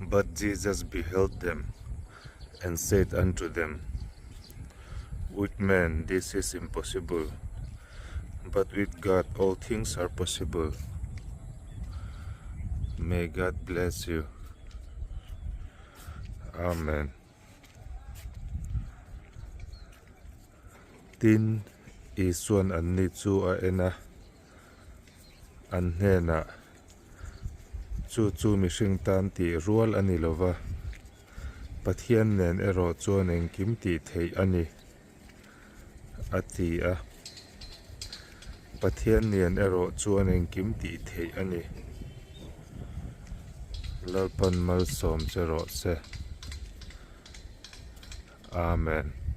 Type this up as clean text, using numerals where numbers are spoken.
But Jesus beheld them and said unto them, With men this is impossible, but with God all things are possible. May God bless you. Amen. Tin, Isuan anni chu a en a, an hnenah, Chu chu mihring tan tih rual a ni lo va, Pathian nen erawh chuan engkim tih theih a ni, a ti a. Pathian nen erawh chuan engkim tih theih a ni. Lalpan malsawm che rawh se. Amen.